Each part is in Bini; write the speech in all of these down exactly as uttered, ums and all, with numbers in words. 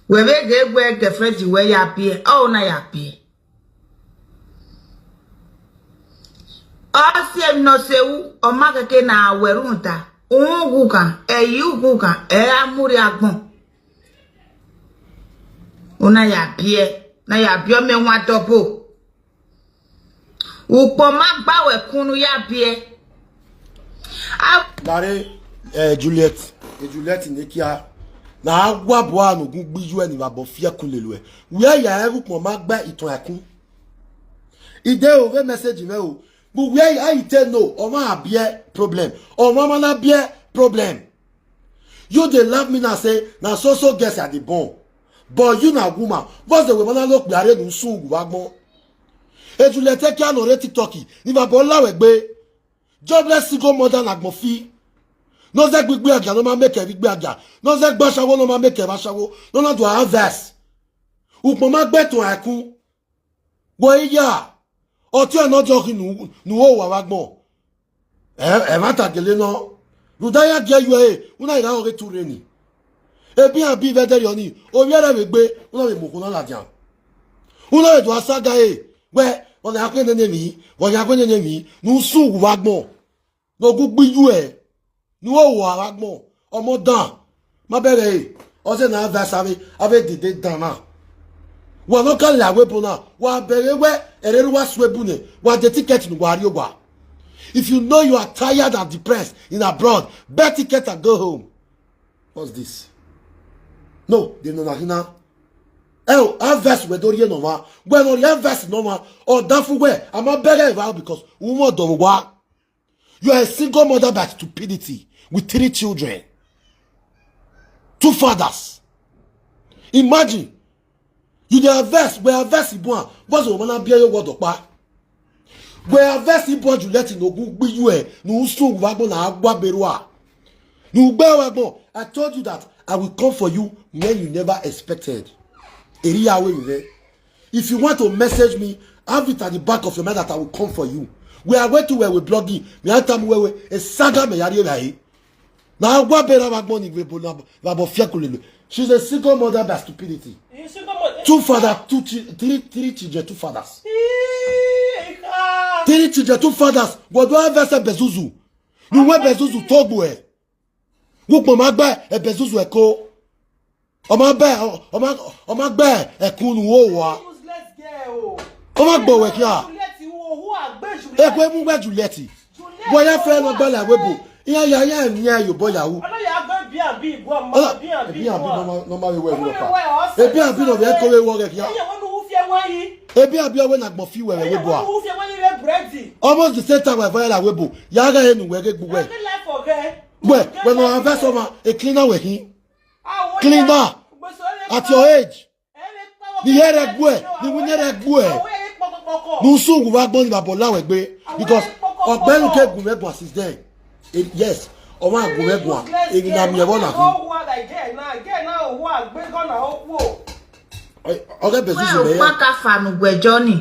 Wẹ vbe ghe wẹ girlfriend wẹ ya biẹ, ọ na ya biẹ. Ọ si emwi ne ọ se ru, ọ ma kẹke na wẹ rhunmwuda, uhunmwu ughukan, ẹre ughukan, ẹ ra mu rrie agbọn. U na ya biẹ, na ya biẹ ọmọ ẹwaẹn dọbo. Ukpọn ma gba wẹ kun ne u ya biẹ. A Lare, eh, Juliet, eh, Juliet ne kia, na a wa bu anu gun gbe iyuẹ ni vbe abọ fiẹ kun lele uẹ. Wẹ ya ẹre ukpọn ma gba itan ẹkun. I de o vbe message mwẹ o, but wẹ a i te no, ọmwa a biẹ problem, ọmwa ma na biẹ problem. You dey laugh me now say na so so girls I dey born. But you na woman, what's the way man na lo kpe are nu sun gu wa gbọn? Eju lẹ te kia nọ rre TikTok, ni vbe abọ la wẹ gbe. Jobless single mother na gbọn fi. Nọ zẹ gbigbi agia, nọ ma make ẹvbi gbi agia. Nọ zẹ gba ashawo, nọ ma make ẹvbi ashawo. Nọ na do a verse. Ukpọn ma gbe tọn ẹkun. Wẹ iya, ọtiọnrẹn ne ọ diọ khin ne u, ne u ho owa vbe agbọn. Ẹ, ẹmwata gele nọ. Rhunmwuda iran gie yu ẹre, u na ghi gha ọghe te u rre ni. Ebian bi vbe ẹdẹrriọ ni, ovbi ẹre vbe gbe, u na vbe mu okhuo na ladian. U na vbe do a saga ẹre, wẹ, vbọ ne a khuẹ nene emwi, vbọ ne a khuẹ nene emwi, ne u sun uwu vbe agbọn. Ne ọ gu gbe iyuẹ, ne u ho owa vbe agbọn, ọmọ dan, ma bẹghe ẹre, ọ zẹ ne a vẹ asa avbe, avbe dede dan na. Wa ne ọ ka la ẹvbo ebo na, wa bẹghe wẹ, ẹre ne uwa su ebu nẹ, wa de ticket ne uwa rrie owa. If you know you are tired and depressed in abroad, buy ticket and go home. What's this? No, de nọ na khin na. Ẹo, a verse wẹ do rhie ne ọmwa, wẹ ne ọ rhie verse ne ọmwa, ọ danfan wẹ, a ma bẹghe ẹre vbe aro because u mwẹ ọdọ vbe owa. You are a single mother by stupidity with three children. Two fathers. Imagine, you dey harvest, wẹ harvest ibuan, what's the woman na biẹ ye word ọkpa? Wẹ harvest ibuan Juliet ne ọ gu gbe iyuẹ, ne u sun vbe agbọn na a gua berua. Ne u gbe vbe agbọn, I told you that I will come for you when you never expected. Eri ya wẹ vbe. If you want to message me, have it at the back of your mind that I will come for you. We are waiting where we blogging. Me I tell you where we a saga me yari evae. Na a gua berua vbe agbọn ni vbe ebo na vbe abọ fiẹ kun lele. She's a single mother by stupidity. You single mother. Two fathers, two chi-, three, three children, two fathers. Ii, ika. Three children, two fathers. Wẹ do a verse Ebezuzu. Ne uwẹ Ebezuzu to gbe uẹ. Wẹ ukpọn ma gbe Ebezuzu ẹko. Ọ ma bẹ, ọ ma, ọ ma gbe ẹkun ne u ho owa. Useless girl o. Ọ ma gbe wẹ khian. Juliet, u ho owa gbe Juliet. Ekhue mu wẹ Juliet. Juliet, wẹ ya fẹ ne ọ gbalẹ ẹvbo ebo. Iran ya, iran miẹn ye obọ ya ru. Ọna ya gbe Airbnb guan, ma Airbnb guan. Airbnb nọ ma, nọ ma vbe wẹ vbe ọkpa. Airbnb nọ vbe ẹko vbe wọ ghẹ khian. Iye wẹ ne u fiẹ wẹ yi. Airbnb ọ wẹ ne agbọn fi wẹ vbe ẹvbo ebo a. Iye wẹ ne u fiẹ wẹ yi vbe bread. Almost the same time wẹ vẹ la ẹvbo ebo. Ya gha he ne uwẹ ghe gbe uwẹ. Ẹ ghi life for ghe. Wẹ, wẹ ne ọ harvest ọmwa, a cleaner wẹ khin. Cleaner. At your age. Ni iye rẹ gbuẹ, ni iwinna rẹ gbuẹ. Ne u sun uwu vbe agbọn ni vbe abọ la wẹ gbe. Because ọgbẹnrun ke gu mwẹ guan since then. Eh, yes, ọmwa gu mwẹ guan. Emwi na miẹn vbọ na khin. Ọ, ọ ghe Ebezuzu mẹ ya. Ukpaka fa ne uwẹ jọ ni.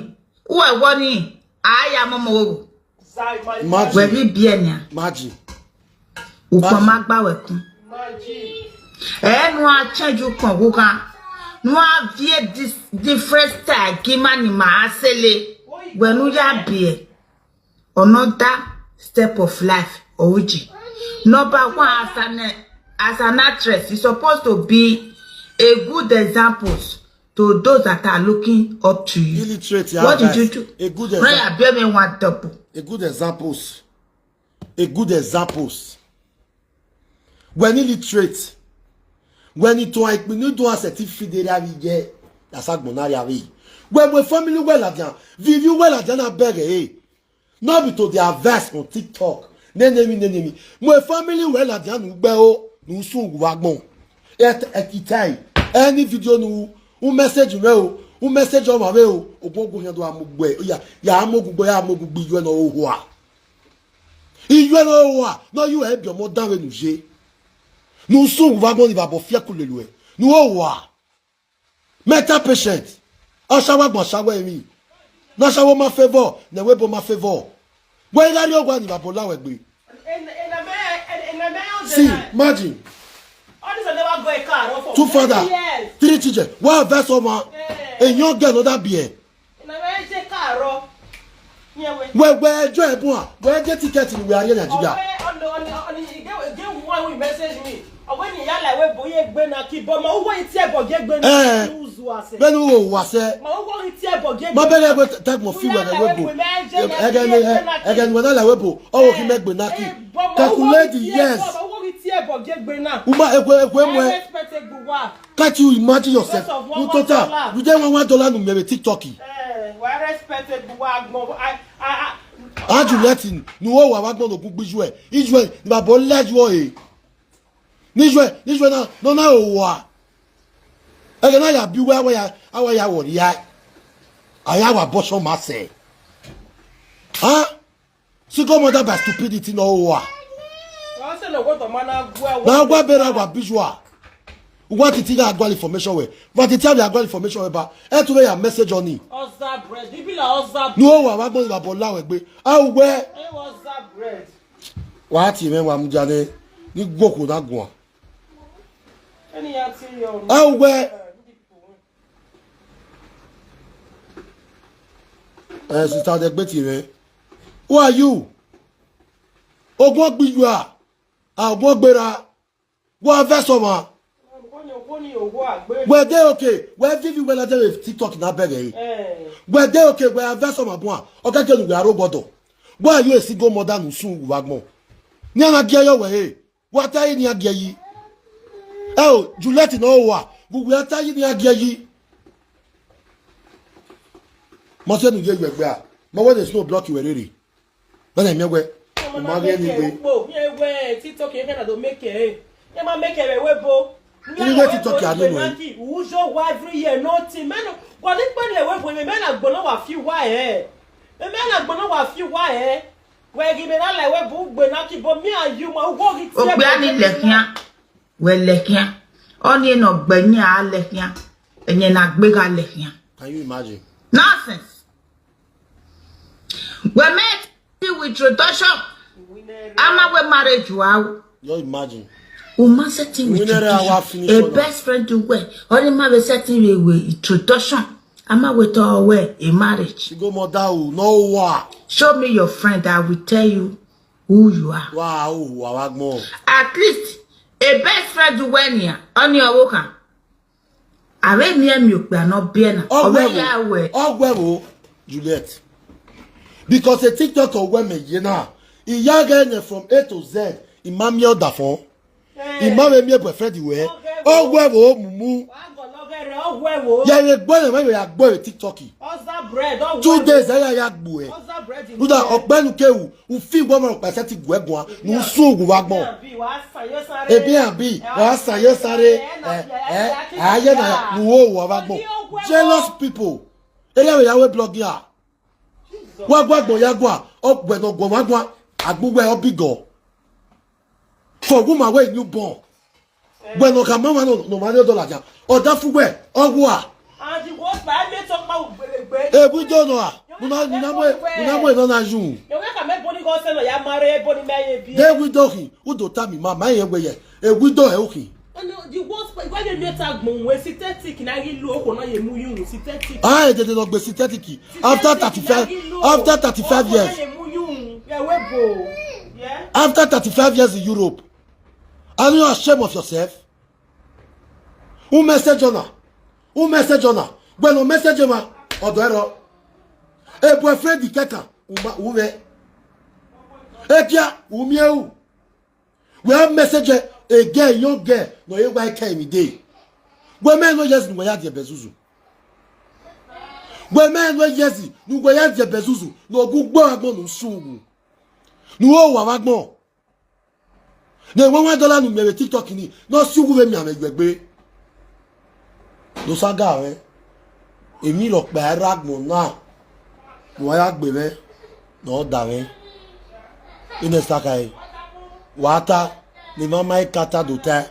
Uwẹ wọ ni, a ya mọmọ wo. Imagine. Wẹ ghi biẹ nian. Imagine. Ukpọn ma gba wẹ kun. Ẹ nu a change ukpọn ghugan. Nu a vie dis-, different style gi ima ni ma a sele. Wẹ ne u ya biẹ. Another step of life, Oji. Number one, as an, as an actress, you supposed to be a good examples to those that are looking up to you. Illiterate, what did you do? A good example. Ryan, bear me one double. A good examples. A good examples. Wẹ ne illiterate, wẹ ne tuan ikpinnu do a sẹtin fide rria vbe iye, ya sa gbọn na rria vbe. Wẹ mu family wẹ ladian, vivi wẹ ladian na bẹghe ẹre. No be to dey advise on TikTok. Nene emwi, nene emwi. Mu family wẹ ladian ne u gbe o, ne u sun uwu vbe agbọn. Et, et, itai. Any video ne u, u message mwẹ o, u message ọmwa mwẹ o, ogun ogun khian do a mu gbe, ya, ya mu ogun gbe, ya mu ogun gbe iyuẹ ne ọ ho owa. Iyuẹ ne ọ ho owa, ne ọ ye uẹ biẹ ọmọ dan vbene u ye. Ne u sun uwu vbe agbọn ni vbe abọ fiẹku lele uẹ, ne u ho owa. Mental patient. Ashawo agbọn ashawo emwi. Ne ashawo ma favor, ne ẹvbo ebo ma favor. Wẹ i gha rrie owa ni vbe abọ la wẹ gbe. See, imagine. Two father. Three children, wa vẹ sọ ma. Eyan gẹ nọ da biẹ. Wẹ wẹ ẹjọ ẹbun a, wẹ je ticket ni wẹ a rrie Nigeria. Vbene u ho wa sẹ. Ma bẹghe wẹ tag mo fi wẹ vbe webo. Ẹghẹ ne wẹ na la webo, ọ wo khin mẹ gbe na ki. Calculate the years. Uma ekhue ekhue muẹ. Can't you imagine yourself? You total. You dey one one dollar nu mẹ vbe TikTok. Eh, wa respected bu wa gbọn. I, I, I, A Juliet, ne u ho wa vbe agbọn ne ogun gbe ijuẹ. Ijuẹ ni vbe abọ la ijuẹ ọre. Ne ijuẹ, ne ijuẹ na, ne ọ na ho wa. Ẹghẹ na ya bi uwẹ, a wa ya, a wa ya wọ rria. A ya wa bọshọ ma sẹ. Ha? Single mother by stupidity ne ọ ho wa. Ọ sẹ ne ọgọdọ ma na gua. Na gua bera wa bi ijuẹ. Uwa titi gha gualọ information wẹ. Wa titi avbe a gualọ information wẹ ba. Ẹ tu vbe ya message ọni. Ọza bread. Ibi la ọza. Ne u ho wa vbe agbọn ne vbe abọ la wẹ gbe. A wẹ. Ẹ wẹ ọza bread. Wa tie mwẹ wa mudia nẹ, ne I gu okhuo na guan. Ẹni ya tie yọ. A wẹ. Eh, sister, de gbe tie mwẹ. Who are you? Ogun gbe ijuẹ a. A ogun gberra. Wa vẹ sẹ ọmwa. Wẹ de okay, wẹ vivi wẹ ladian vbe TikTok na bẹghe ẹre. Wẹ de okay, wẹ a vẹ sẹ ọmwa buan, ọ kẹkẹ ne uwẹ aro gbọdọ. Why are you a single mother ne u sun uwu vbe agbọn? Ne a na gie yọ wẹ re, wa ta yi ne a gie yi. Ẹo, Juliet ne ọ hoa, vbe uwẹ a ta yi ne a gie yi. Mose ne u ye yuẹ gbe a, ma wẹ ne snow block wẹ rere. Wẹ na miẹn wẹ, u ma ghi ẹni gbe. Kpo, ye wẹ TikTok ye na do make e. Ye ma make e vbe webo. Iye wẹ TikTok a rhie nuẹn. Naki, u jo wa every year, nothing. Mẹ no, wa ni kpẹn lẹ webo, mẹ na gbọnọ wa fi wa ẹ. Mẹ na gbọnọ wa fi wa ẹ. Wẹ ghi mẹ na lẹ webo gbe na ki bo mi a yu ma, wo ghi tie. Okpia ni lẹ khian, wẹ lẹ khian. Ọni ne ọ gbe ẹyin a lẹ khian. Ẹyin na gbe gha lẹ khian. Can you imagine? Nonsense. Wẹ mẹ ti with introduction. A ma wẹ marriage wa o. Just imagine. U ma settle with introduction. A best friend wẹ, ọni ma vbe settle with introduction. A ma wẹ tọ wẹ a marriage. Single mother o, ne ọ hoa. Show me your friend, I will tell you who you are. Wa o, wa vbe agbọn. At least, a best friend wẹ nian, ọni ọvbokhan. A vbe miẹn miẹn okpia ne ọ biẹ na, ọ vbe ya wẹ. Ọ wẹ vbo, Juliet. Because a TikTok ọ wẹ mẹ ye na, I ya ghẹ nẹ from A to Z, I ma miẹn ọdafọn. I ma vbe miẹn boyfriend wẹ. Ọ wẹ vbo, mumu. Ya vbe gbe ne ma vbe ya gbe vbe TikTok. Two days, a ya ya gbe. Ruda, ọkpẹnu ke u. U fi wẹ ọmwa ọkpa sẹtin guẹ guan, ne u sun uwu vbe agbọn. Ebi abi, wa san ye sare, eh, eh, a ye na ne u ho uwa vbe agbọn. Jealous people. Erriọ vbe ya wẹ blogging a. Wa gua agbọn ya gua, ọ gbẹ ne ọ guọ vbe agbọn, a gbe uwẹ ọ bigọ. For woman wey new born. Wẹ ne ọ khama ọmwa ne ọ ma rhie ọdọ ladian, ọ da fu wẹ, ọ wua. And the worst part, I met up my ugbegbe. E widow nọ a, una, una mu, una mu enọ na yu. Yọ wẹ ka mẹ boni gọ sẹ nọ ya ma rre boni mẹ ye bi. De widow khin, u do tama ima, ma rẹn wẹ yẹ, e widow ẹ u khin. And the worst part, wẹ ye miẹn ta gbọn wẹ synthetic na ghi lu okhuo na ye mu yu synthetic. Ah, e dede nọ gbe synthetic. After thirty-five, after thirty-five years. After thirty-five years in Europe. Are you ashamed of yourself? U message ọna. U message ọna. Wẹ ne u message ma, ọdọ ẹrọ. E boyfriend kẹkan, u ma, u mwẹ. Ekia, u miẹn u. Wẹ a message e girl, young girl, ne ọ ye wa kẹ emwi dee. Wẹ mẹ no yes ne uwẹ ya die ẹbẹ zuzu. Wẹ mẹ no yes ne uwẹ ya die ẹbẹ zuzu, ne ọ gu gbe agbọn ne u sun uwu. Ne u ho uwa vbe agbọn. Ne one one dollar ne u miẹn vbe TikTok ni, ne ọ si uwu vbe miẹn amwẹ yuẹ gbe. Ne osa ga mwẹ, emwi rhọkpa i rre agbọn na, ne uwa ya gbe mwẹ, ne ọ da mwẹ. Enẹ sa khare, wa ta, ne emwa ma i ka ta do tae,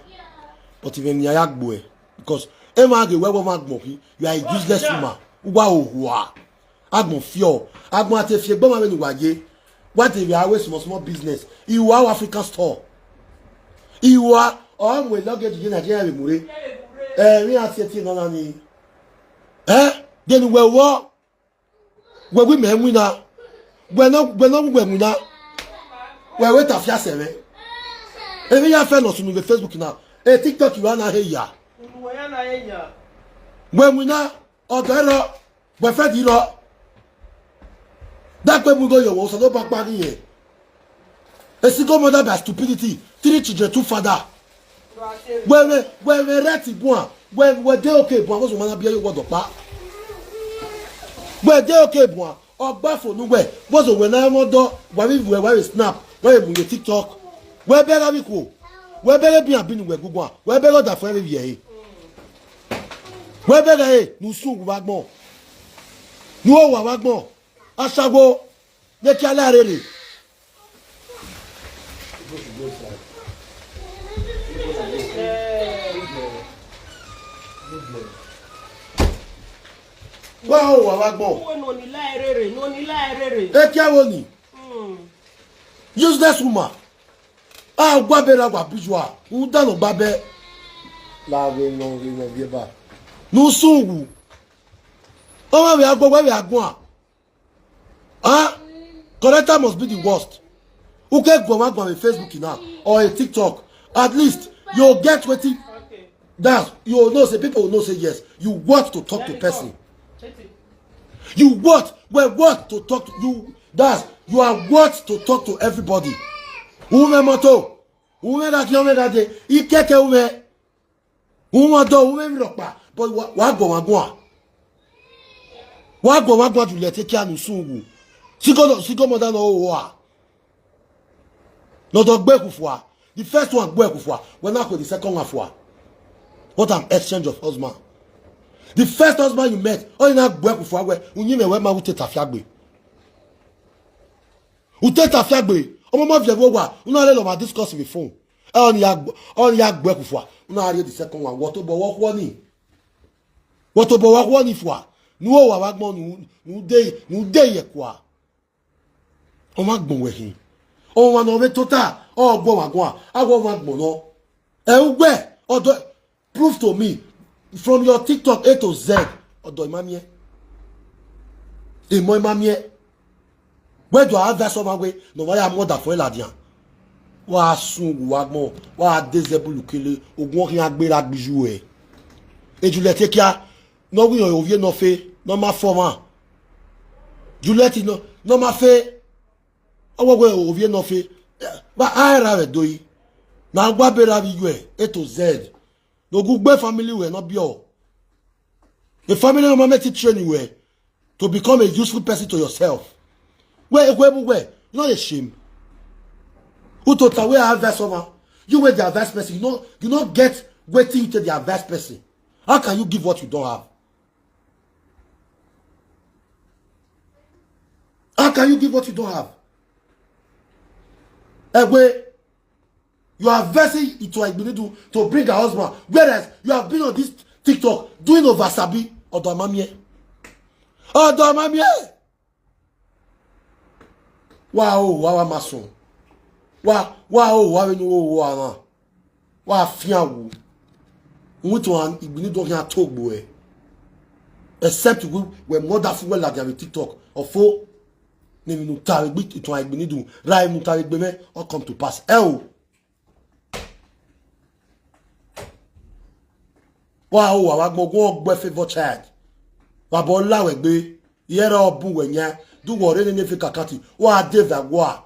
but imẹ ne iran ya gbe uẹ, because emwa ghe wẹ wẹ ọmwa agbọn khin, you are a useless woman, uwa ohua. Agbọn fiọ, agbọn a te fi egbe ọmwa vbene uwa ye. Wa te vbe a ru small small business. I ru a ru African store. I ru a, ọ mu luggage ye Nigeria vbe mu rre. Ẹ, emwi iran tie tie nọ na ni. Ẹ, de ne uwẹ vbọ, wẹ wẹ imẹ winna, wẹ ne, wẹ ne ọ wẹ winna, wẹ wẹ ta fia sẹ mwẹ. Emwi iran fẹ nọ sunu vbe Facebook na, e TikTok ra na he ya. Unu wẹ ya na he ya. Wẹ winna, ọdọ ẹrọ, boyfriend rọ. Dakpe mu igho ye ọmwa, Osanobua kpa ghi yẹn. A single mother by stupidity, three children, two father. Wẹ mwẹ, wẹ mwẹ right buan, wẹ, wẹ de okay buan, wẹ zọ ma na biẹ ye owọdọ kpa. Wẹ de okay buan, ọgbafo ne uwẹ, wẹ zọ wẹ na mwẹ ọdọ, wa vbe vuẹ, wa vbe snap, wa vbe mu ye TikTok. Wẹ bẹghe avbe ikhuo, wẹ bẹghe bian bi ne uwẹ guguan, wẹ bẹghe ọdafẹn vbe viẹ ẹre. Wẹ bẹghe ẹre ne usun vbe agbọn, ne u ho owa vbe agbọn, ashawo, ne kia la rere. Wa ho owa vbe agbọn. Uwẹ ne ọ ni la rere, ne ọ ni la rere. Ekia wo ni? Hmm. Useless woman. A gua bẹ ra wa bi yua, u da nọ gba bẹ. La vbe nọ, vbe nọ, vbe ba. Ne usun wu. Ọmwa vbe agbọn, wẹ vbe agbọn. Ah, character must be the worst. U ke guan wa guan vbe Facebook now or a TikTok. At least you get wetin. Okay. That's, you know say people will know say yes, you want to talk to person. You want, we want to talk to you. That's, you are want to talk to everybody. Uwẹ moto, uwẹ gha khian, uwẹ gha de, ikẹkẹ uwẹ. Uwẹ dọ, uwẹ vbe rhọkpa, but wa, wa guan wa guan. Wa guan wa guan Juliet, ekia ne usun wu. Single, single mother nọ ho owa. Ne ọ do gbe khu fua. The first one gbe khu fua. Wẹ na khuẹ the second one fua. What an exchange of husband. The first husband you met, ọ na gbe khu fua wẹ, uyinmwẹ wẹ ma u te ta fiagbe. U te ta fiagbe, ọmọ ma viẹ vbe owa, u na rhie lọ ma discuss vbe phone. Ẹ, ọ ni ya gbe, ọ ni ya gbe khu fua, u na rhie the second one, wẹ tobọ wẹ khuọ ni. Wẹ tobọ wẹ khuọ ni fua, ne u ho owa vbe agbọn, ne u, ne u de, ne u de ye kua. Ọ ma gbọn wẹ khin. Ọmwa ne ọ vbe tota, ọ guọ ọmwa guan, a wẹ ọmwa gbọn nọ. Ẹ ugbẹ, ọdọ, prove to me from your TikTok A to Z, ọdọ ima miẹn. Emọ ima miẹn. Wẹ do a advice ọmwa wẹ ne ọ wa ya mu ọdafẹn ladian. Wa sun uwu agbọn, wa de zẹ bulu kele, ogun ọ khian gbe ra gbe iye uẹ. E Juliet ekia, ne ọ wẹ ovie ne ọ fe, ne ọ ma fọ ọmwa. Juliet nọ, ne ọ ma fe, ọ wẹ wẹ ovie ne ọ fe, wa a ra vbe do yi. Na gua be ra vbe iye uẹ, A to Z. Ne ogun gbe family uẹ ne ọ biẹ ọ. A family ne ọ ma make train uẹ to become a useful person to yourself. Wẹ, ekhue mu wẹ, you not ashamed. U tota wẹ advice ọmwa. You were the advice person. You no, you no get wetin you take the advice person. How can you give what you don't have? How can you give what you don't have? Ẹwe, you are versing into Igbinidu to bring her husband, whereas you have been on this TikTok doing over sabi. Ọdọ ma miẹn. Ọdọ ma miẹn. Wa ho owa, wa ma sọn. Wa, wa ho owa vbene u ho owa na. Wa fian wu. Uwẹ to an Igbinidu ọ khian to gbe uẹ. Except we, wẹ mother fu wẹ ladian vbe TikTok. Ọfo, ne emwi ne u ta vbe egbe, ituan Igbinidu, ra emwi ne u ta vbe egbe mwẹ, ọ come to pass. Ẹ o. Wa ho owa vbe agbọn, ọ gbe favour child. Wa bọ la wẹ gbe, iye ẹre ọ bun wẹ yan, do wẹ ọre nene fake account, wa de vbe awa.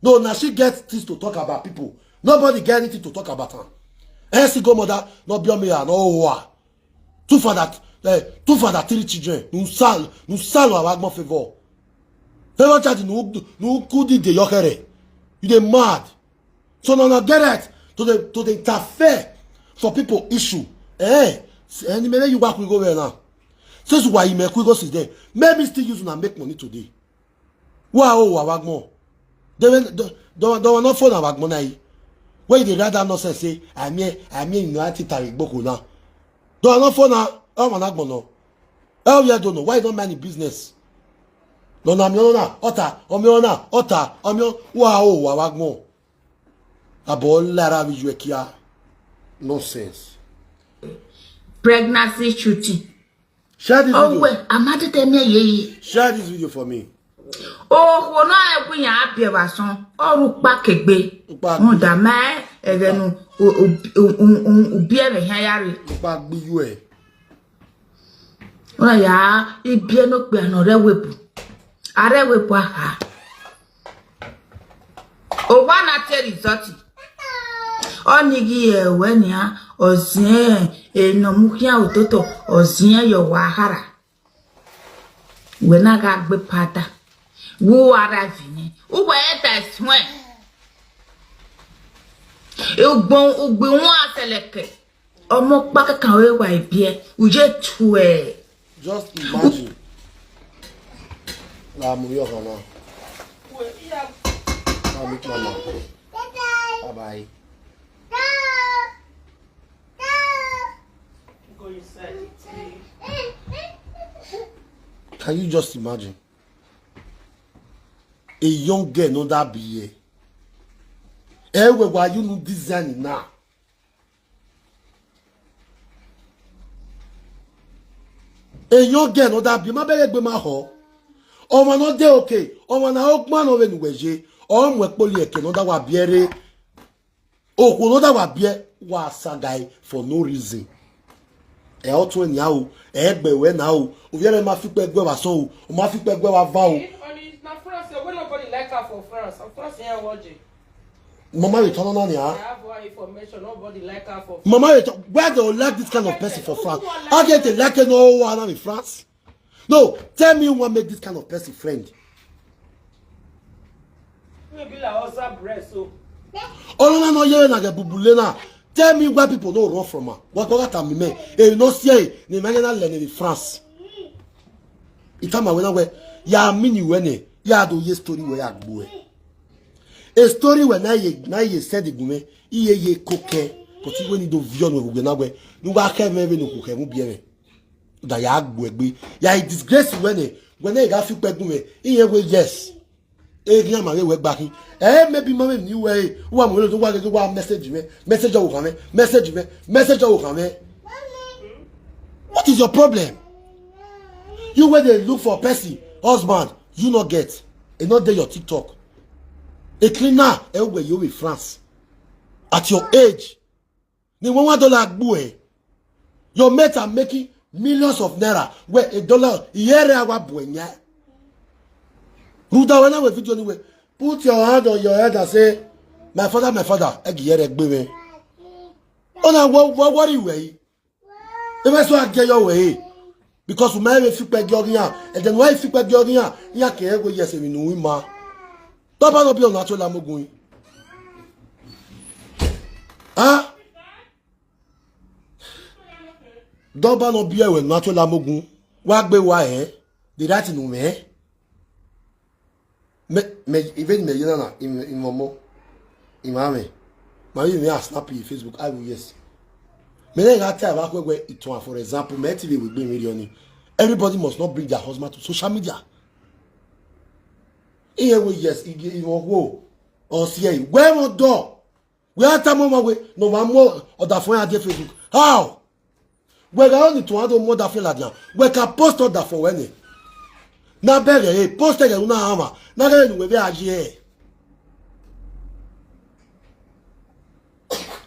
No, na she get things to talk about people. Nobody get anything to talk about am. Ẹ single mother, ne ọ biẹ ọmọ iran, ne ọ ho owa. Two father, eh, two father, three children. Ne u sa, ne u sa lọ vbe agbọn favour. Favour child, ne u, ne u ku di de yọ khẹrẹ. You dey mad. So now, now get right to the, to the interfere for people issue. Eh, ẹni mẹ vbe ye uwa ku igho vbe na. Since uwa ye mẹ ku igho since then, make me still use una make money today. Wa ho owa vbe agbọn. Dọmwa, dọmwa, dọmwa ne ọ fo na vbe agbọn na yi. Where you dey write that nonsense say, I mean, I mean, you know, I think I go na. Dọmwa ne ọ fo na, ọmwa na agbọn nọ. Ẹ ovbi ẹdo nọ, why you don't mind the business? Nọ na miẹn ọna, ọta, ọ miẹn ọna, ọta, ọ miẹn, wa ho owa vbe agbọn. Abọ lara vbe iye uẹ kia. Nonsense. Pregnancy shooting. Share this video. Owe, a ma tete miẹn yeye. Share this video for me. Okhuo na ẹgu iyan a biẹ vbe asọn, ọ rre ukpa kegbe. Ukpa gbe. Rhunmwuda ma ẹghẹ ne u, u, u, u, u, u biẹ vbe hia ya rre. Ukpa gbe iyu ẹ. Ọ na ya ibiẹ ne okpia ne ọ rre ẹvbo ebu. A rre ẹvbo ebu a kha. Owa na te result. Ọni ghi re wẹ nian, ọ ziẹn enọ mu khian ototọ, ọ ziẹn ye owa khara. Wẹ na gha gbe pada. Vbe uwa ra viọ nẹ, uwẹ ẹdẹ suẹn. Ugbọn, ugbe wọn a sẹlẹkẹ. Ọmọ ọkpa kẹkan ọre wa ibiẹ, u ye tuẹ. Just imagine. La mu yọ kan na. La mu kpa na. Bye bye. Can you just imagine? A young girl nọ da biẹ. Ẹ wẹ wa ye unu design na. A young girl nọ da biẹ, ma bẹghe egbe ma khọ. Ọmwa nọ de oke, ọmwa na ọgban nọ vbe ne uwẹ ye, ọ mu ẹkpo li ẹkẹ nọ da wa biẹ rre. Okhuo nọ da wa biẹ, wa sa gae for no reason. Ẹ ọ tuẹn nian o, ẹ gbe ruẹ na o, ovbi ẹmwẹ ma fi ukpẹ guẹ vbe asọn o, ọ ma fi ukpẹ guẹ vbe ava o. It's only, it's not France, so when nobody like her for France, of course, yeah, watch it. Mama, you turn on here. I have one information. Nobody like her for Mama, you turn, why they will like this kind of person for France? How can they like no one in France? No, tell me who want make this kind of person friend. Maybe like other breast, so. Ọlọna nọ yere na ghe bubule na. Tell me why people no run from her. What what am me? E no see ni me na le ni France. Itama wẹ na wẹ ya mini wẹ ne ya do ye story wẹ ya gbe. A story wẹ na ye na ye send gu me. Iye ye kokẹ. But iwe ni do viọ nu gu na wẹ. Nu wa kẹ me vbe nu ku kẹ mu biẹ me. Da ya gbe egbe. Ya i disgrace wẹ ne. Wẹ ne ga fi ukpẹ gu me. Iye wẹ yes. Eghian ma vbe wẹ gba khin. Eh, maybe ma vbe ni wẹ, eh, wa mu lo wa ghe wa message me, message ọ khan me, message me, message ọ khan me. What is your problem? You where they look for person, husband, you not get. E not dey your TikTok. A cleaner, e wẹ you be France. At your age, ni one one dollar gbu ẹ. Your mates are making millions of naira. Wẹ a dollar, iye rẹ a wa bu ẹ yan. Rhunmwuda wẹ na wẹ video ni wẹ, put your hand on your head and say, "My father, my father, ẹ gi iye rẹ gbe mwẹ." Ọna wọ wọ worry wẹ yi. Ẹ vẹ so a gie yọ wẹ yi. Because u ma vbe fi ukpẹ gie ọghe iran, ẹdẹ ne u ma fi ukpẹ gie ọghe iran, iran ke rẹn wẹ yes emwi ne u ma. Dọba nọ biẹ ọna tuẹ la mogun. Ah? Dọba nọ biẹ wẹ ne a tuẹ la mogun, wa gbe wa rẹn, the right ne u mwẹ. Me, me, even me, you know, in, in Momo, in Mame, my, you may snap in Facebook, I will, yes. Me, then I tell you, where it one, for example, me, T V will be million. Everybody must not bring their husband to social media. Iye wẹ yes, iye iwọ wo, ọ si ẹ, wẹ wọn dọ, wẹ a tama ọmwa wẹ, ne ọ ma mu ọdafọn ya die Facebook. How? Wẹ gha ni tuan do mu ọdafọn ladian, wẹ ka post ọdafọn wẹ nẹ. Na bẹghe re, post ẹghẹ u na rhan mwa, na ghẹ ne uwẹ vbe a ye.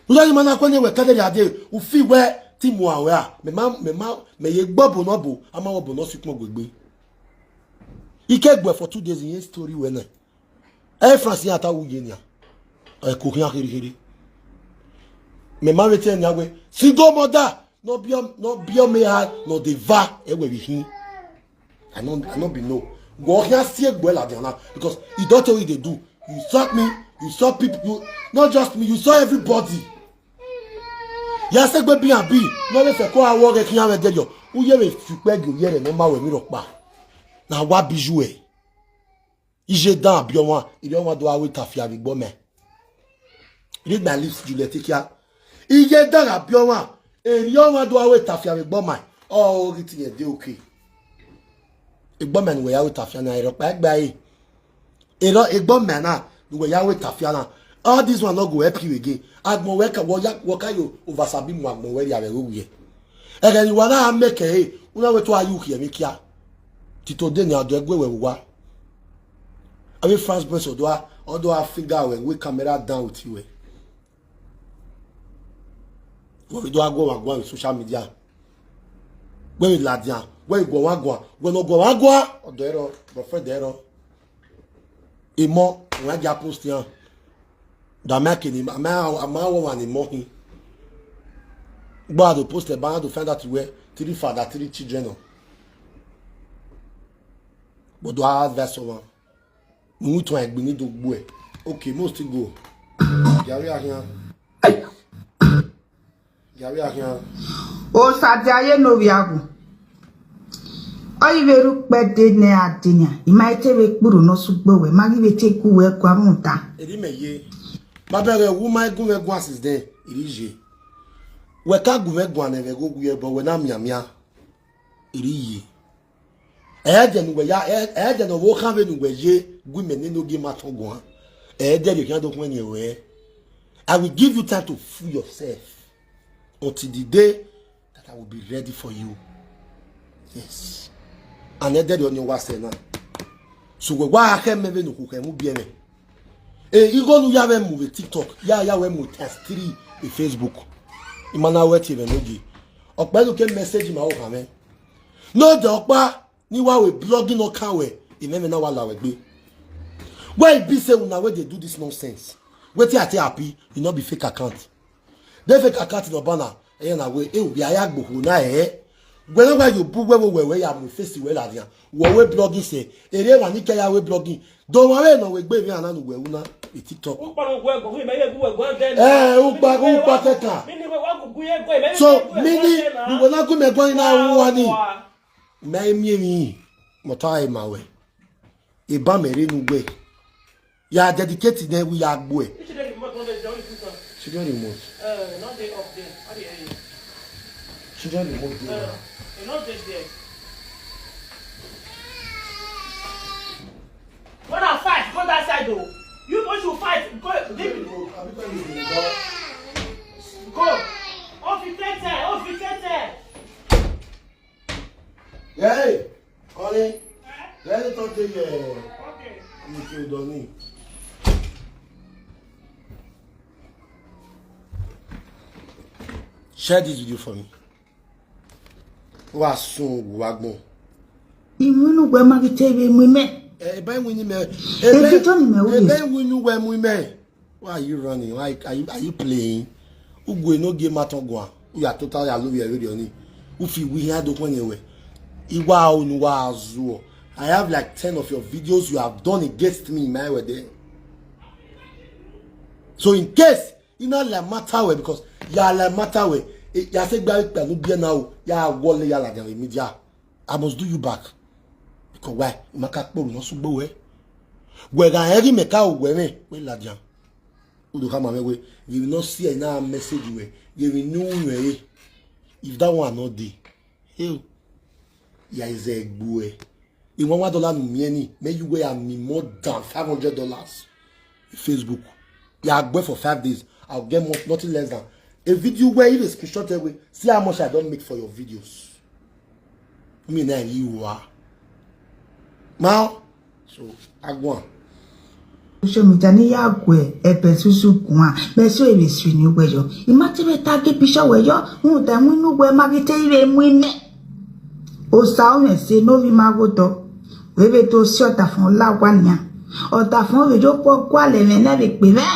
U ya ni ma na kue ne wẹ ka de ya de, u fi wẹ ti mu aro a, mẹ ma, mẹ ma, mẹ ye gbe ọbo nọ bo, a ma wẹ ọbo nọ si ukpọn gbe egbe. I ke gbe for two days in story wẹ nẹ. Ẹ France ya ta wu ye nia. Ẹ ko khian khere khere. Mẹ ma vbe te nia wẹ, single mother, no be, no be me ha, no de va, ẹ wẹ vbe hin. I no, I no be no. Wọ khian si egbe ladian na, because e don tell you dey do. You insult me, you insult people, you, not just me, you insult everybody. Ya se gbe B and B, no le fẹ ko awọ ghe khian vbe dẹliọ. U ye vbe fi ukpẹ gie oye rẹ ne ọ ma wẹ emwi rhọkpa. Na wa bi ju ẹ. Iye dan abi ọmwa, erriọ ọmwa do aro etafia vbe egbe ọmẹ. Read my lips, Juliet, take care. Iye dan abi ọmwa, erriọ ọmwa do aro etafia vbe egbe ọmẹ. Ọ ghi te irẹn de oke. Egbe ọmẹ ne uwẹ ya aro etafia na, erhọkpa egbe a re. Erhọ egbe ọmẹ na ne uwẹ ya aro etafia na. All this one no go help you again. Agbọn wẹ ka, wọ ya, wọ ka yo oversabi mu agbọn wẹ rria vbe ẹghẹ owiẹ. Ẹghẹ ne uwa na make ẹre, u na wẹ te a ye ukhiẹ emwi kia. Till today ni a do ẹguẹ wẹ vbe uwa. Avbe France boys ọ do a, ọ do a finger wẹ, wẹ camera down with you wẹ. Wẹ vbe do a guọmwa guan vbe social media. Wẹ vbe ladian, wẹ vbe guọmwa guan, wẹ ne ọ guọmwa guan, ọdọ ẹrọ, boyfriend ẹrọ. Emọ, wẹ a gia post iran. Da ma kene, a ma, a ma wọ ọmwa ne emọ khin. Gba do post ẹre, ba do find out wẹ three father, three children nọ. But do advice ọmwa. Mu tuan egbe ni do gbuẹ. Okay, most go. Gari ahian. Gari ahian. Osa dia ye ne ovbi aghọ. Ọ i vbe rre ukpẹ de ne a de nian, I ma i te vbe kpurhu ne ọ sẹ ugbo wẹ, ma ghi vbe te gu wẹ guan rhunmwuda. Eri mẹ ye. Ma bẹghe wu ma gu mwẹ guan since then, eri ye. Wẹ ka gu mwẹ guan nẹ vbe ẹghẹ owiẹ, but wẹ na mianmian, eri ye. Ẹdẹ ne uwẹ ya, ẹ-, ẹdẹ ne ọ vbe khan vbene uwẹ ye gu imẹ nene ogie ma tọn guan. Ẹdẹ rhie khian do khuẹn yin ruẹ. I will give you time to fool yourself until the day that I will be ready for you. Yes. And ẹdẹ rhie ọnii wa sẹ na. So wẹ wa khẹ mẹ vbene okhuo khẹ mu biẹ mwẹ. E, igho ne u ya vbe mu vbe TikTok, ya, ya wẹ mu times three vbe Facebook. I ma na wẹ tie mwẹ nogie. Ọkpa ne u ke message ma okhan mwẹ. Ne odẹ ọkpa ni wa wẹ blogging nọ kan wẹ, emẹmẹ na wa la wẹ gbe. Where e be say una wey dey do this nonsense? Wetin I take happy, e no be fake account. De fake account nọ ba na, ẹyẹ na wẹ, e, ovbi a ya gbe okhuo na ẹre. Wẹ na wa ye obu wẹ vbe wẹ wẹ ya mu face wẹ ladian. Wẹ wẹ blogging sẹ, erriọ emwa ni ke ya wẹ blogging. Do ọmwa vbe nọ wẹ gbe emwi ana ne uwẹ ru na, e TikTok. Ukpa ne uwẹ gu, mẹ ye gu wẹ gu ẹdẹ na. Eh, ukpa, ukpa kẹkan. Mini wẹ wa gu gu ye gu, mẹ ye gu wẹ gu ẹdẹ na. So, mini, uwẹ na gu mẹ guan na ru wa ni. Mẹ i miẹn emwi, mẹ ọta ẹre ma wẹ. Eba mẹ rre ne uwẹ. Ya dedicate nẹ, wẹ ya gbuẹ. Which day the remote? No dey there, only put am. Children remote. Uh, no dey up there. How dey hear you? Children remote dey now. Uh, e no dey there. When I fight, go that side o. You go to fight, go, leave me. Go. Off you take there, off you take there. Hey, Connie. Let me talk to you. Okay. You kill Donnie. Share this video for me. Wa sun wa gbọn. Iwinna uwẹ ma ghi te vbe mu imẹ. Eh, ebe iwinna mẹ. Ebe, ebe iwinna uwẹ mu imẹ. Why are you running? Why are you, are you playing? Ugue ne ogie ma tọn guan. U ya tota ya lovbiẹ vberriọ ni. U fi iwu ihian do khuẹn yẹn wẹ. I wa unu wa zuọ. I have like ten of your videos you have done against me in my way there. So in case, I na la matter wẹ, because ya la matter wẹ, eh, ya sẹ gbe avbe ikpia ne u biẹ na o, ya wọlẹ ya ladian vbe media. I must do you back. Because why? I ma ka kpọrọ ne ọ sẹ ugbo wẹ. Wẹ gha rẹn ghi mẹ ka ru wẹ mwẹ, wẹ ladian. U do khama mwẹ wẹ, vbe emwi ne ọ si ẹre na message wẹ, vbe emwi ne u mwẹ re. If that one no dey, hell, ya i zẹ gbuẹ. One one dollar ne u miẹn ni, mẹ ye uwẹ ya ni more than five hundred dollars. Facebook. Ya gbe for five days. I'll get more, nothing less than a video where if a screenshot away, see how much I don't make for your videos. Me na you are. Now, so, I go on. Social media ni ya gu ẹbẹ susu guan, mẹ so emwi sui ni uwẹ yọ. I ma te vbe ta gie picture wẹ yọ, rhunmwuda iwinna uwẹ ma ghi te i vbe mu imẹ. Osa ọmwẹ ẹse ne ovbi ima gho dọ, wẹ vbe do si ọdafẹn la owa nian. Ọdafẹn vbe yo khuọ gualọ ẹmwẹ nẹ vbe kpe mwẹ.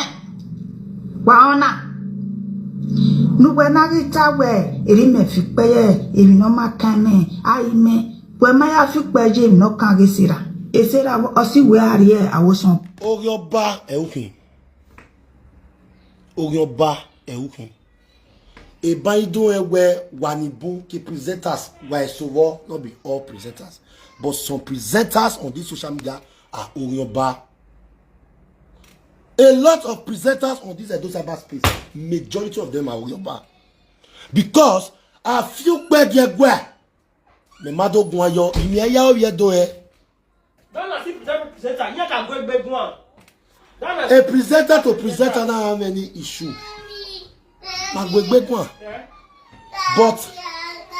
Wa rẹn ọna, ne uwẹ na ghi ta wẹ, erha imẹ fi ikpẹ ye emwi ne ọ ma kan imẹ, a i mẹ, wẹ ma ya fi ikpẹ ye emwi ne ọ kan ghe sẹ ra. Esẹra ọ si wẹ a rrie aro sọn. Oghiọba ẹre u khin. Oghiọba ẹre u khin. Eban i do rẹn wẹ wa ni bun ke presenters, wa eso vbọ, not be all presenters, but some presenters on this social media are Oghiọba. A lot of presenters on this Edo cyberspace, majority of them are Oghiọba. Because a fi ukpẹ gie ẹguae, mẹ ma do guan yọ, I miẹn ya ovbi Ẹdo hẹ. Dana si present presenter, iran ka gu egbe guan. Dana A presenter to presenter na have any issue. Ma gu egbe guan. Eh? But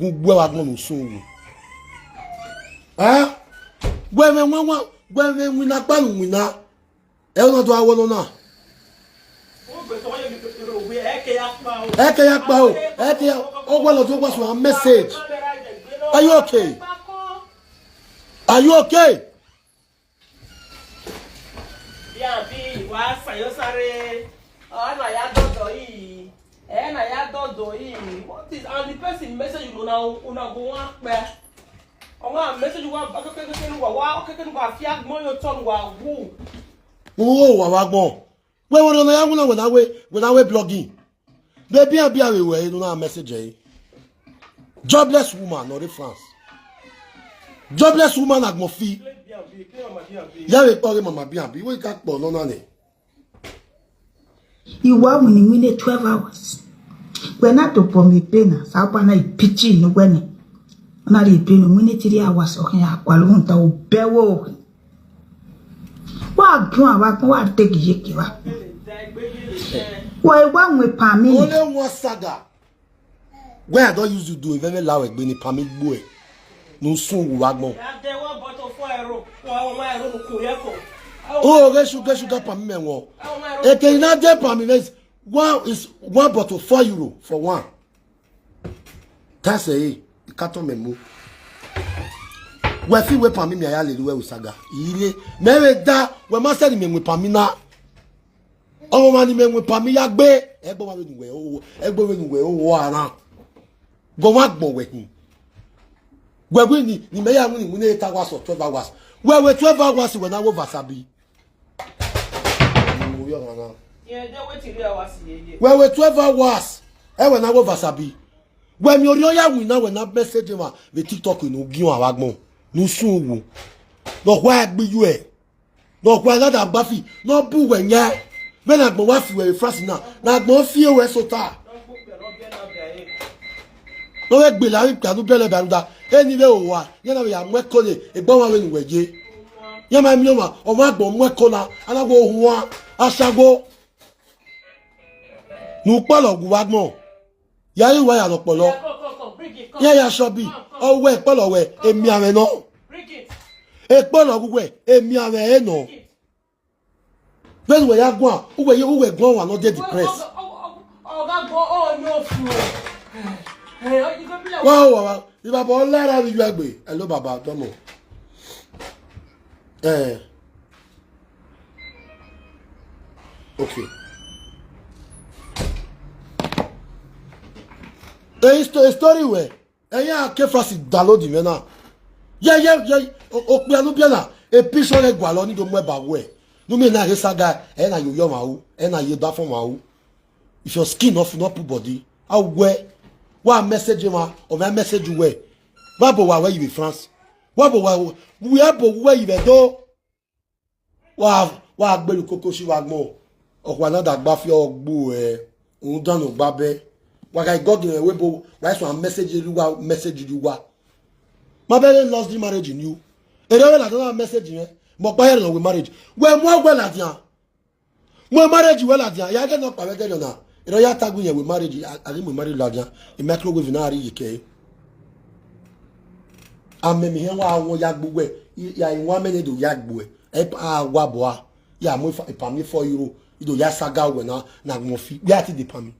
gu guẹ vbe agbọn ne usun ru. Eh? Wẹ mwẹ winna, wẹ mwẹ winna gba ne uwinna. Ẹ na do awọ nọ na. Ẹ ke ya kpa o, ẹ ke ya, ọ wa lọ do wa sọ message. Are you okay? Are you okay? Bianbi, wa sa yo sare. Ọ na ya dọdọ yi. Ẹ na ya dọdọ yi. What is, and the person message you na, una go wan kpẹ. Ọmwa message wa, kekekeke ne uwa wa, kekeke ne uwa fi agbọn ye otọ ne uwa wu. Uwu wa vbe agbọn. Wẹ vbe orhiọn ne ọ ya winna wẹ na wẹ, wẹ na wẹ blogging. Vbe Bianbi vbe ruẹ ne u na message ẹre. Jobless woman nọ rre France. Jobless woman agbọn fi. Ya vbe kpọ ghe mama Bianbi, wẹ ka kpọ nọ na nẹ. I wa winna iwinna twelve hours. Wẹ na tobọ miẹn ebe na, sa ọkpa na i pichin ne uwẹ ni. Ọ na rhie ebe ne iwinna three hours, ọ khian ya gualọ rhunmwuda obọ ẹvbo. Wa guan vbe agbọn, wa te gie iyeke vbe agbọn. Wa i wa wan pan mi ni. Only one saga. Wẹ I don use you do evẹvbe la wẹ gbe ne pan mi gbo ẹ. Ne usun wu vbe agbọn. O ghe sugar, sugar pan mi mẹ wọn. Eke na de pan mi, is one, is one bottle four euro for one. That's it. Ikatọ mẹ mu. Wẹ fi wẹ pan mi, mẹ a ya lele uwẹ vbe saga. Ire, mẹ vbe da, wẹ ma sẹ ne imẹ wan pan mi na. Ọmwa ni mẹ wan pan mi ya gbe, ẹgbẹ ọmwa vbe ne uwẹ o, ẹgbẹ vbe ne uwẹ o, a na. Gọ wa gbọn wẹ hin. Wẹ wẹ ni, ni mẹ ya winna iwinna eight hours or twelve hours. Wẹ wẹ twelve hours, wẹ na wo vasabi. Wẹ wẹ twelve hours, ẹ wẹ na wo vasabi. Wẹ miẹn orhiọn ya winna, wẹ na message emwa vbe TikTok ne u giẹn vbe agbọn, ne u sun wu. Ne ọ khua ẹgbe iyuẹ. Ne ọ khua na da gbafi, ne ọ bu wẹ yan. Vbene agbọn wa fi wẹ vbe France na, ne agbọn fi wẹ sota. Ne ọ vbe gbele avbe ikpia ne u biẹlẹ ba rhunmwuda, eni vbe hoho a, iran na vbe ya mu ẹko ne egbe ọmwa vbe ne uwẹ ye. Ya ma miẹn ọmwa, ọmwa agbọn mu ẹko na, a na wẹ ohuan, asagbo. Ne u kpọlọ gu vbe agbọn. Ya re uwa ya ne ọ kpọlọ. Ya ya shọbi, ọ wẹ ekpọlọ wẹ, emianmwẹ nọ. Ekpọlọ gu wẹ, emianmwẹ ẹre nọ. Vbene uwẹ ya guan, uwẹ ye, uwẹ guan wa ne ọ de depressed. Wa ho wa, wa, ivbabọ lara vbe iyuẹ gbe. Hello, baba, dọmọ. Eh. Okay. A histo-, a story wẹ, ẹyan ke Francis download mwẹ na. Ye, ye, ye, o-, okpia ne u biẹ na, e picture ọghe gualọ ni do mu ẹba wẹ. Ne u miẹn na ghe saga, ẹ na ye ovbi ọmwa ru, ẹ na ye odafẹn ọmwa ru. If your skin not, not put body, a wẹ, wa message emwa, ọ mẹ message wẹ. Wa bo wa wẹ yi vbe France. Wa bo wa, wa bo wẹ yi vbe Ẹdo. Wa, wa gbele ukoko si vbe agbọn. Ọkhua na da gba fi ọgbu ẹ, rhunmwuda ne ọ gba bẹ. Wa gha gọgẹ mwẹ webo, wa suẹn message rhie uwa, message rhie uwa. Ma bẹghe lost the marriage in you. Erriọ vbe ladian na message mwẹ, mẹ ọkpa hẹrẹ ne ọ wẹ marriage. Wẹ mu wẹ ladian. Mu marriage wẹ ladian, ya ghe ne ọkpa vbe ẹgẹrẹ ọna. Erriọ ya ta gbe yẹn wẹ marriage, a, a ghi mu marriage ladian. I microwave na rhie iyeke. Amẹ miẹn wa wọn ya gbe uwẹ, ya i wan mẹ ne do ya gbe uwẹ. Ẹ pa wa bọ a, ya mu ipa-, ipa mi four euro, i do ya saga uwẹ na, na gbọn fi, wẹ a ti de ipa mi.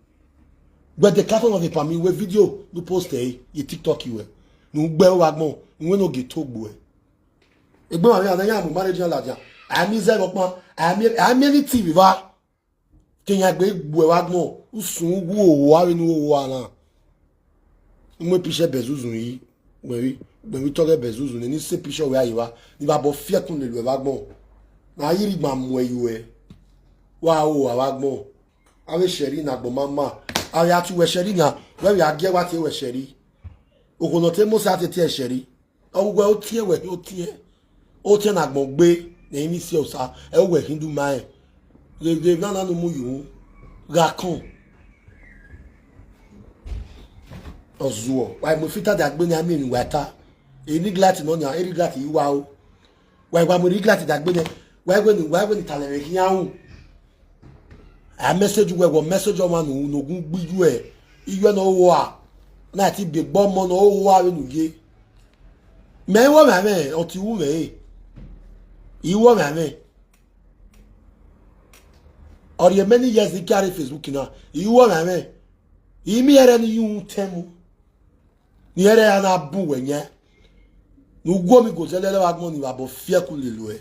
Wẹ de ka fọnọ vbe ipa mi, wẹ video do post ẹ ye TikTok wẹ. Nu gbe wa gbọn, nu wẹ no ge to gbe uwẹ. Egbe ma vbe a na ya mu marriage na ladian. A mi zẹ vbe ọkpan, a mi, a mi ni T V va. Ke iran gbe gbuẹ vbe agbọn, usun uwu owa vbene u owa na. U mu picture ẹbẹ zuzun yi, wẹ vbe, wẹ vbe tọghe ẹbẹ zuzun ne, ne I sẹ picture wẹ a ye evba, ne I vbe abọ fi ẹkun lele uẹ vbe agbọn. Ne a ye rhie igban muẹ ye uẹ, wa ho owa vbe agbọn. Avbe shẹri ne agbọn ma ma, avbe a tie uwẹ shẹri na, wẹ vbe a gie wa tie wẹ shẹri. Okhuo ne ọ te Mosa te tie shẹri. Ọ wẹ otiẹn wẹ khin otiẹn. Otiẹn ne agbọn gbe, ne emwi si osa, ẹ wẹ khin du ma rẹn. Ghe, ghe emwi nana ne u mu ye uhunmwu, gha kọn. Ọ zuọ, wa mu filter da gbe ne a miẹn emwi wa ta. E ring light nọ nia, e ring light i wa o. Wa, wa mu ring light da gbe nẹ, wa wẹ ne, wa wẹ ne italẹ mwẹ khian ru. A message wẹ, wọ message ọmwa ne u, ne ogun gbe iyuẹ, iyuẹ ne ọ rua, na ti biẹ egbe ọmọ ne ọ rua vbene u ye. Mẹ i wọ mwẹ amwẹ, ọtẹn u mwẹ re. I wọ mwẹ amwẹ. Ọ rhie many years ne I ka rre Facebook na. I wọ mwẹ amwẹ. I miẹn ẹrẹ ne I yu tẹn mu. Ne ẹrẹ a na bun wẹ yan. Ne u guọmwi gozẹ lẹlẹ vbe agbọn ni vbe abọ fi ẹkun lele uẹ.